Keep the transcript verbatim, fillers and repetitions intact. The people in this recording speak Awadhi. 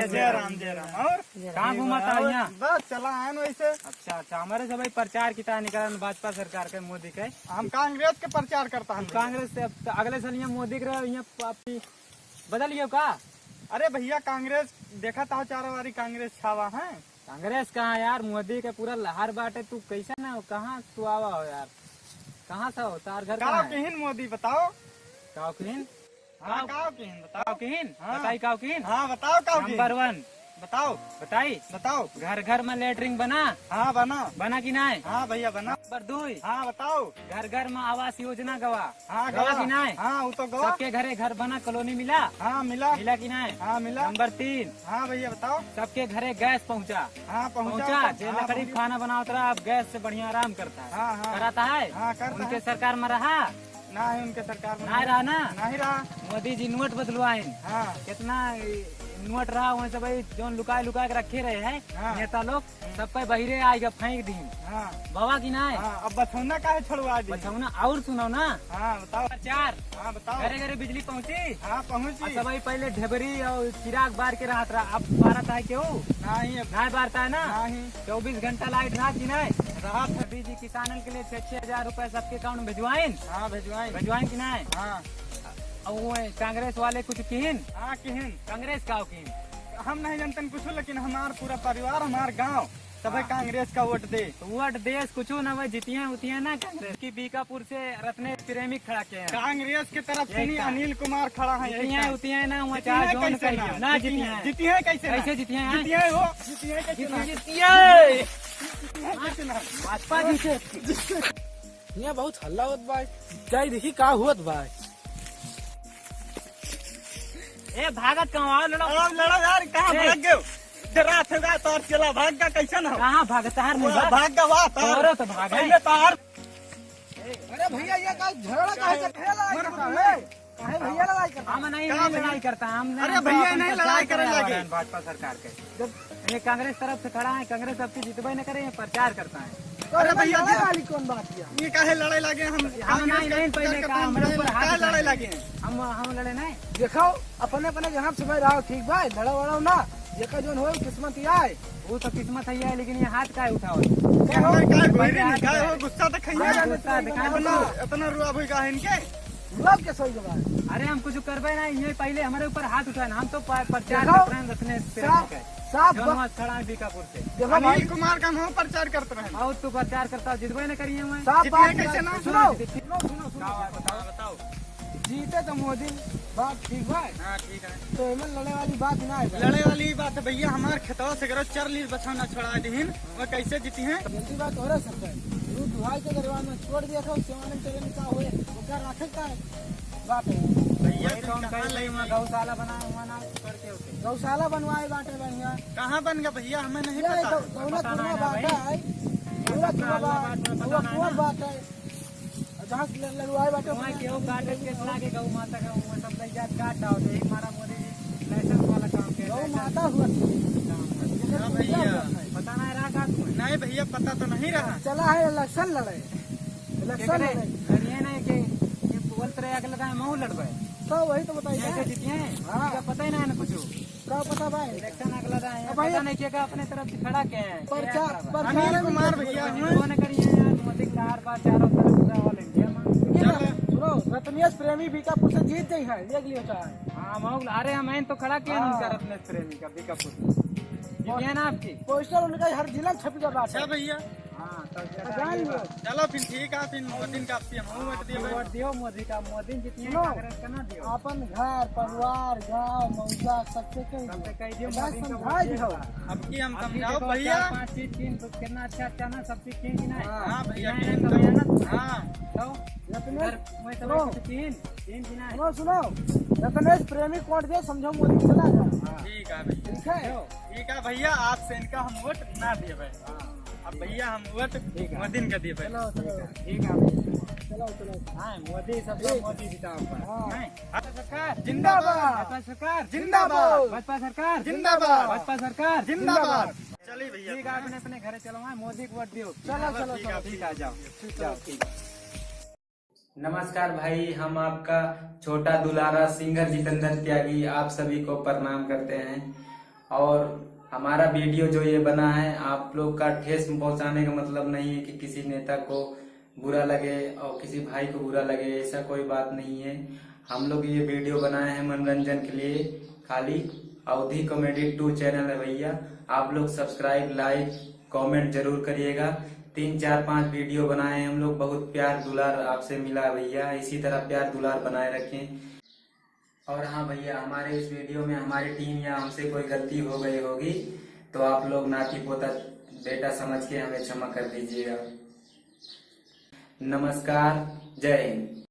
जय राम, जय राम। और? जय राम। कहाँ घूमा था और यहाँ? बस चला आयन वैसे। अच्छा, अच्छा, हमरे सब भाई प्रचार की तरह निकलन भाजपा सरकार के, मोदी के। हम कांग्रेस के प्रचार करता हम। कांग्रेस से अब तो अगले साल यहाँ मोदी के रहे, यहाँ पार्टी बदल गयो का? अरे भैया, कांग्रेस देखा था चारों वारी कांग्रेस छावा है। कांग्रेस कहाँ यार, मोदी के पूरा लहर बाटे। तू कैसे ना हो, कहाँ तू आवा हो यार, कहाँ से हो, तार घर काव कहाँ है? किहिन मोदी बताओ। काव किहिन? हाँ, काव किहिन बताओ। काव किहिन? हाँ। बताई काव किहिन? हाँ, बताओ काव किहिन। नंबर वन। बताओ। बताई? बताओ। घर घर में लेटरिन बना? हाँ, बना। बना कि नाय? हाँ भैया, बना। नंबर दुई। हाँ, बताओ। घर घर में आवास योजना गवा? हाँ, गवा गवा। कि नाय? हाँ, वो तो गवा। सबके घरे घर बना, कॉलोनी मिला? हाँ, मिला। मिला कि नाय? हाँ, मिला। नंबर तीन। हाँ भैया, बताओ। सबके घरे गैस पहुँचा? हाँ, पहुँचा। पहुँचा? जे हाँ, लकड़ी पहुँचा। खाना बनावत रहा, अब गैस से बढ़िया आराम करता है। हाँ, हाँ। कराता है? हाँ, करता उनके है। सरकार में रहा? ना है उनके सरकार में। ना रहा ना? नहीं रहा। मोदी जी नोट बदलवाइन। हाँ। कितना, ए, नोट रहा, वहाँ सब भाई जौन लुकाए लुकाए के रखे रहे हैं हाँ। नेता लोग, हम्म। सब पे बहिरे आइगा फेंक दीन। हाँ। बाबा की ना है? हाँ, अब बछौना काहे छोड़वा दी? बछौना और सुनो ना। हाँ, बताओ। चार। हाँ, बताओ। घरे घरे बिजली पहुँची? हाँ, पहुँची। अच्छा भाई, पहले ढेबरी और चिराग बार के रहत रहा, अब बारत है केहू? नहीं, अब नहीं बारता है ना? नहीं। चउबीस घंटा लाइट रहा कि नहीं? रहा। मोदी जी किसानन के लिए छह छह हजार रुपया सबके अकाउंट में भिजवाइन? हाँ, भिजवाइन। भिजवाइन कि नहीं? हाँ। अब वो कांग्रेस वाले कुछ किहिन? हाँ, किहिन। कांग्रेस का किहिन? हम नहीं जानते कुछ, लेकिन हमार पूरा परिवार, हमार गाँव, सभे हाँ। कांग्रेस का वोट दे। तो वोट देस कुछ ना, वह जीतिए उतिए ना कांग्रेस की। बीकापुर से रत्नेश प्रेमी खड़ा किए हैं। कांग्रेस के तरफ से यही नहीं, का। अनिल कुमार खड़ा है, यही जीतिए का। उतिए ना, वहाँ जीतिए चाहे जौन कैसे कहिए, ना? ना जीतिए, जीतिए। जीतिए कैसे ना? कैसे जीतिए हैं? जीतिए हो, जीतिए कैसे ना? जीतिए। जीतिए कैसे ना? भाजपा जीते। यहाँ बहुत हल्ला होत बा, जाई देखी का होत बा। ए, भागत कहाँ? आओ, लड़ो। आओ, लड़ो यार, कहाँ ए। भाग गयो? डरा थे गा, तोर चला भाग गा, कैसे ना हो? कहाँ भागत है? नहीं वो भाग। भाग गा, वाह, तोर। तोरो तो भाग है। पहले तोर। अरे भैया, ये का झगड़ा काहे से फैला है? मर, मर, मर। काहे भैया लड़ाई करता है? हम नहीं, का नहीं भैया? लड़ाई करता, हम अरे अपन भैया, प्रचार नहीं लड़ाई करे लगे। भाजपा सरकार के। जब ये कांग्रेस तरफ से खड़ा है, कांग्रेस अब की जितबे न करे, ये प्रचार करता है। तो अरे एमे भैया, लड़ाई वाली कौन बात है? ये काहे लड़ाई लगे? हम हम कांग्रेस नहीं, का नहीं, प्रचार पहले करता का है, हमरे ऊपर हाथ काहे उठाए लड़ाई हैं। लगे? हम, हम लड़े नहीं। देखो, अपने, अपने जहाँ समय रहो, ठीक बा, लड़ो, वड़ो ना। जेकर जोन होए, किस्मत ही आए। वो तो किस्मत है, लेकिन ये हाथ काहे उठाओ? क्या हो? हमने काहे गोरी पहले नहीं, हाथ काहे उठाए। हो? गुस्सा तो खाइए। हाँ, गुस्सा दिखाए। इतना, इतना रुआ भई का है इनके? रुआ के सही जगह है। अरे, हम कुछ करबे ना, ये पहले हमारे ऊपर हाथ उठाए ना, हम तो प-, प्रचार देखो, करते हैं, रखने से साफ, के। साफ जौन बा-, वहाँ खड़ा है बीकापुर से। देखो भाई। अनिल कुमार का हम प्रचार करते रहे। और तू प्रचार करता, जितबे न करिए हुए। साफ जीतिए बात कैसे है। ना? सुनो, सुनो, सुनो, सुनो। बताओ, बताओ। जीते तो मोदी, बात ठीक बा। हाँ, ठीक है। तो एमे लड़े वाली बात ना है। लड़े वाली बात है भैया, हमार खेतवा से करो चार लीज बछौना छोड़ा दीहिन, वो कैसे जीतिहैं? गलती बात हो रहा सरकार, दूध दुहाई के दरबार में छोड़ दिया था, उससे वाले चले में का हुए, वो क्या राखे का है? बात है। भैया, वही तो हम कहाँ कहीं ले वहाँ गौशाला बनाए हुआ ना करके होते। गौशाला बनवाए बाटे बढ़िया। कहाँ बन गया भैया, हमें नहीं ये पता। दौ-, दौलतपुर में बाटे है, दौलतपुर में बाटे, दौलतपुर में बाटे। जहाँ से ल-, लड़वाए बाटे, वहाँ वहाँ केहू काटे के लागे गौ माता का, वो सब लग जात काट डाल दे। एक मारा मोदी जी लाइसेंस वाला काम के गौ माता हुआ थी। हाँ भैया। पता नहीं रहा का तुम्हें? नहीं भैया, पता तो नहीं रहा। चला है इलेक्शन लड़े, इलेक्शन केकरे? लड़े। लड़िए नहीं के, ये बोलत रहे अगला दाएं महू लड़बे। तो वही तो बताइए। कैसे जीतिए? हाँ। क्या पता ही ना है ना कुछ। का पता भाई? इलेक्शन अगला रहा है, अब भाई पता नहीं क्या, क्या अपने तरफ से खड़ा क्या है, प्रचार, क्या है? प्रचार अनिल कुमार भैया हैं। कौन करिए यार, मोदी का हर बार चारों तरफ पूरा ऑल इंडिया में। ठीक है, चलो। सुनो, रत्नेश प्रेमी बीकापुर से जीत गई है, देख लियो चाहे। हाँ, मऊ, अरे हम हैं तो खड़ा किया हाँ। उनका रत्नेश प्रेमी का बीकापुर। जीतिए ना आपकी? पोस्टर उनका हर जिला में छप गया बात है। अच्छा भैया। हाँ, तो जान लो। चलो फिर ठीक है, फिर मोदी का आपसी हम वोट दिए भाई। वोट दियो मोदी का, मोदी जीतिए, सुनो, कांग्रेस का ना दियो। अपन घर, परिवार, गाँव, मौजा, सबसे कह सबसे कह दियो, मोदी का समझा वोट दियो। अब की हम अब की समझाओ देखो, भैया। चार पांच चीज किन, तो कितना अच्छा अच्छा ना, सब चीज किन की ना। हाँ भैया, किन तो भैया ना। हाँ। तो रत्नेश, इधर मैं सुनो। समझ तीन, तीन की ना। सुनो, सुनो। रत्नेश प्रेमी को वोट दियो, समझो मोदी चला जा। हाँ। ठीक है भैया। ठीक है? ठीक है भैया, आपसे इनका हम वोट ना दिए भाई। हाँ। अब भैया हम वोट ठीक है। मोदी का दिए भाई। चलो, चलो। ठीक है। चलो, चलो। हाँ, मोदी सब ठीक। मोदी जिताओ पर। हाँ। नहीं। भाजपा सरकार जिंदाबाद। भाजपा सरकार जिंदाबाद। भाजपा सरकार जिंदाबाद। भाजपा सरकार जिंदाबाद। चलिए भैया। ठीक है, अपने, अपने घरे चलो, हाँ, मोदी को वोट दियो। चलो, चलो, ठीक है, चलो। ठीक है, जाओ। ठीक है। जाओ, ठीक है। नमस्कार भाई, हम आपका छोटा दुलारा सिंगर जितेंद्र त्यागी आप सभी को प्रणाम करते हैं। और हमारा वीडियो जो ये बना है, आप लोग का ठेस पहुंचाने का मतलब नहीं है कि किसी नेता को बुरा लगे और किसी भाई को बुरा लगे, ऐसा कोई बात नहीं है। हम लोग ये वीडियो बनाए हैं मनोरंजन के लिए खाली। अवधी कॉमेडी टू चैनल है भैया, आप लोग सब्सक्राइब, लाइक, कमेंट जरूर करिएगा। तीन चार पांच वीडियो बनाए हैं हम लोग, बहुत प्यार दुलार आपसे मिला है भैया, इसी तरह प्यार दुलार बनाए रखें। और हाँ भैया, हमारे इस वीडियो में हमारी टीम या हमसे कोई गलती हो गई होगी तो आप लोग नाती पोता बेटा समझ के हमें क्षमा कर दीजिएगा। नमस्कार, जय हिंद।